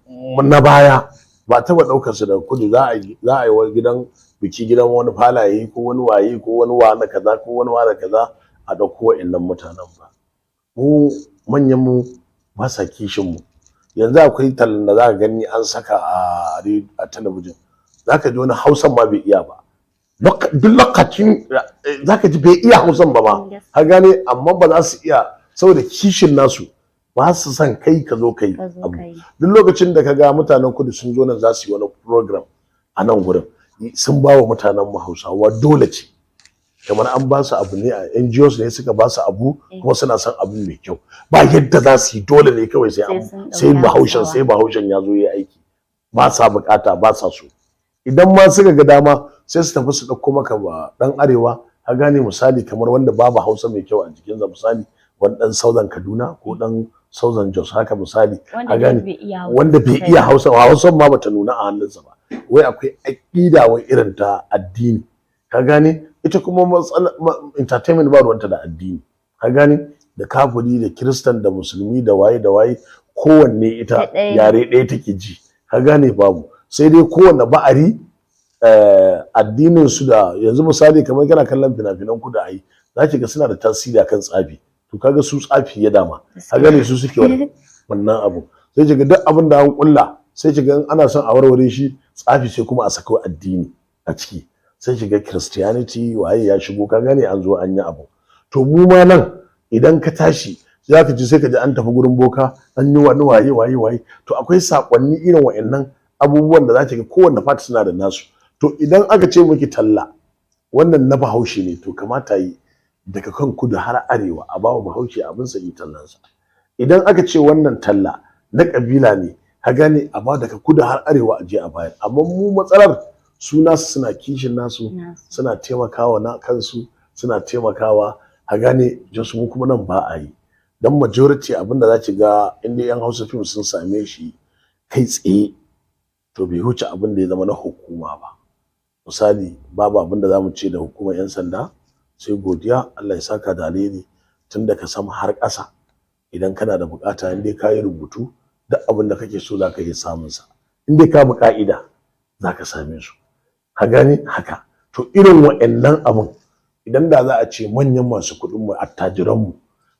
Speaker 1: na baya ba taɓa ɗaukar su daga kudu za a yi wani gidan biki, gidan wani falaye ko wani waye ko wani wane kaza ko wani wane kaza, a ɗauko wa'annan mutanen ba. Mu manyan mu ba sa kishin mu. Yanzu akwai tallan da za ka gani an saka a talabijin, za ka ji wani Hausan ma bai iya ba. Duk lokacin za ka ji bai iya Hausan ba ma, ka gane, amma ba za su iya saboda kishin nasu. Ba su son kai ka zo kai
Speaker 2: Ka zo
Speaker 1: abu.
Speaker 2: kai.
Speaker 1: Duk lokacin da ka ga mutanen kudu sun zo nan za su yi wani program a nan gurin, sun ba wa mutanen mu Hausawa dole ce, kamar an ba su abu ne, a NGOs ne suka ba su abu, kuma suna son abu mai kyau, ba yadda za su yi, dole ne kawai sai
Speaker 2: Sai
Speaker 1: an
Speaker 2: sun
Speaker 1: sai
Speaker 2: ɗauki
Speaker 1: Bahaushen
Speaker 2: Hausawa.
Speaker 1: Sai Bahaushen ya zo ya aiki. Ba sa bukata, ba sa so. Idan ma suka ga dama, sai su tafi su ɗauko maka ba ɗan arewa, ka gane, misali kamar wanda babu Hausa mai kyau a jikinsa, misali wani ɗan Southern Kaduna ko ɗan Southern Jos haka misali.
Speaker 2: Wanda
Speaker 1: Ka gane?
Speaker 2: dai bai iya Hausa
Speaker 1: Wanda bai
Speaker 2: sosai
Speaker 1: iya
Speaker 2: ba.
Speaker 1: Hausa, Hausan ma bata nuna a hannunsa ba. Wai akwai aƙida wai irin ta addini, ka gane? Ita kuma matsala entertainment ba ruwanta da addini, ka gane? Da kafiri da kiristan da musulmi da waye da waye, kowanne ita
Speaker 2: Da ɗaya.
Speaker 1: yare ɗaya take ji, ka gane? Babu, sai dai kowanne ba'ari addinin su. Da yanzu misali kamar kana kallon fina-finan kudu, ai za ki ga suna da tasiri akan tsafi. To kaga su tsafi ya dama, ka gane, su suke wannan abu. Sai ki ga duk abin da an kulla, sai ki ga in ana son a warware shi, tsafi, sai kuma a sako addini a ciki, sai ki ga Christianity waye ya shigo, ka gane, an zo an yi abu. To mu ma nan idan ka tashi za ka ji, sai ka ji an tafi gurin boka, an yi wani waye waye waye. To akwai sakonni irin wa'annan abubuwan da za ki ga kowanne part suna da nasu. To idan aka ce miki talla wannan na Bahaushe ne, to kamata yi daga kan kudu har arewa a bawa Bahaushe abin sa, yi tallansa. Idan aka ce wannan talla na kabila ne, ka gane, a ba daga kudu har arewa a je a bayar. Amma mu matsalar su, nasu suna kishin nasu,
Speaker 2: Nasu.
Speaker 1: suna taimakawa na kansu, suna taimakawa, ka gane, just mu kuma nan ba a yi. Dan majority abinda za ki ga inda yan Hausa film sun same shi kai tsaye, to bai wuce abin da ya zama na hukuma ba. Misali, babu abin da za mu ce da hukumar 'yan sanda sai godiya, Allah ya saka da alheri. Tun daga sama har ƙasa, idan kana da bukata, in dai ka yi rubutu, duk abin da kake so za ka iya samun sa. In dai ka bi ka'ida, za ka same su, ka gane haka. To irin wa'annan abin, idan da za a ce manyan masu kuɗin mu, attajiran mu,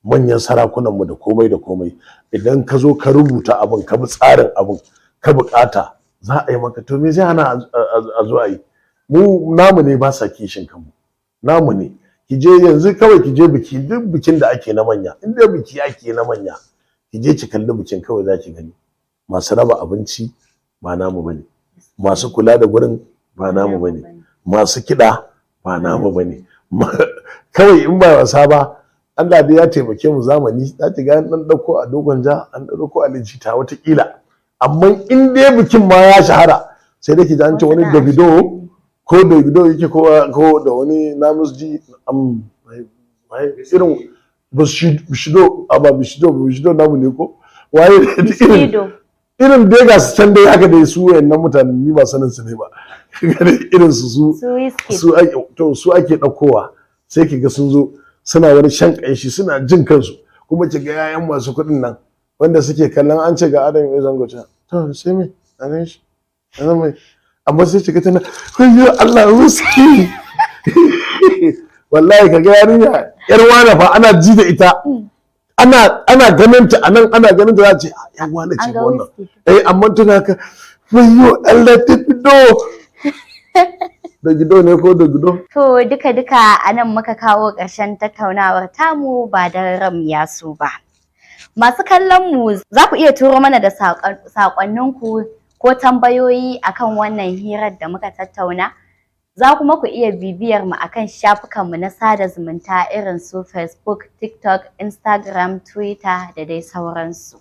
Speaker 1: manyan sarakunan mu, da komai da komai, idan ka zo ka rubuta abin, ka bi tsarin abin, ka bukata, za a yi maka, to me zai hana a zo a yi? Mu namu ne ba sa kishin kanmu, namu ne. Ki je yanzu kawai, ki je biki, duk bikin da ake na manya, in dai biki ake na manya, ki je ki kalli bikin kawai, za ki gani masu raba abinci ba namu bane, masu kula da gurin ba namu bane, masu kiɗa ba namu bane. Kawai in ba wasa ba, Allah dai ya taimake mu zamani, za ki ga an dan dauko a dogon ja, an dauko a lijita watakila. Amma in dai bikin ma ya shahara, sai dai ki ji an ce wani
Speaker 2: Wasu na
Speaker 1: Davido ko Davido yake ko da wani Namus G am irin Bushido, aba Bushido, Bushido namu ne ko waye, irin
Speaker 2: Bushido.
Speaker 1: Irin dai ga su can dai haka dai, su wayannan mutanen ni ba sanin su ne ba, irin su su
Speaker 2: Su Wizkid.
Speaker 1: Su ake, to su ake ɗaukowa, sai ki ga sun zo suna wani shan ƙanshi, suna jin kansu. Kuma ki ga yayan masu kuɗin nan wanda suke kallon an ce ga Adam ya zango can, to sai me a gan shi a mai, amma sai ki ga tana "Wayyo Allah, Wizkid!" Wallahi ka ga yarinya yar wane fa, ana ji da ita, ana ganin ta anan, ana ganin ta, za a ce "Ah, yar wane ce
Speaker 2: An ga
Speaker 1: wannan."
Speaker 2: Wizkid.
Speaker 1: Eh, amma tana ka "Wayyo Allah, Davido!" Da gido ne ko da gido.
Speaker 2: To duka-duka a nan muka kawo ƙarshen tattaunawar tamu ba da ram ya so ba. Masu kallon mu, za ku iya turo mana da saƙonninku ko tambayoyi akan wannan hirar da muka tattauna. Za kuma ku iya bibiyar mu akan shafukanmu na sada zumunta irin su Facebook, TikTok, Instagram, Twitter da dai sauransu.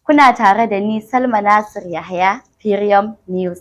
Speaker 2: Kuna tare da ni, Salma Nasir Yahaya, Firium News.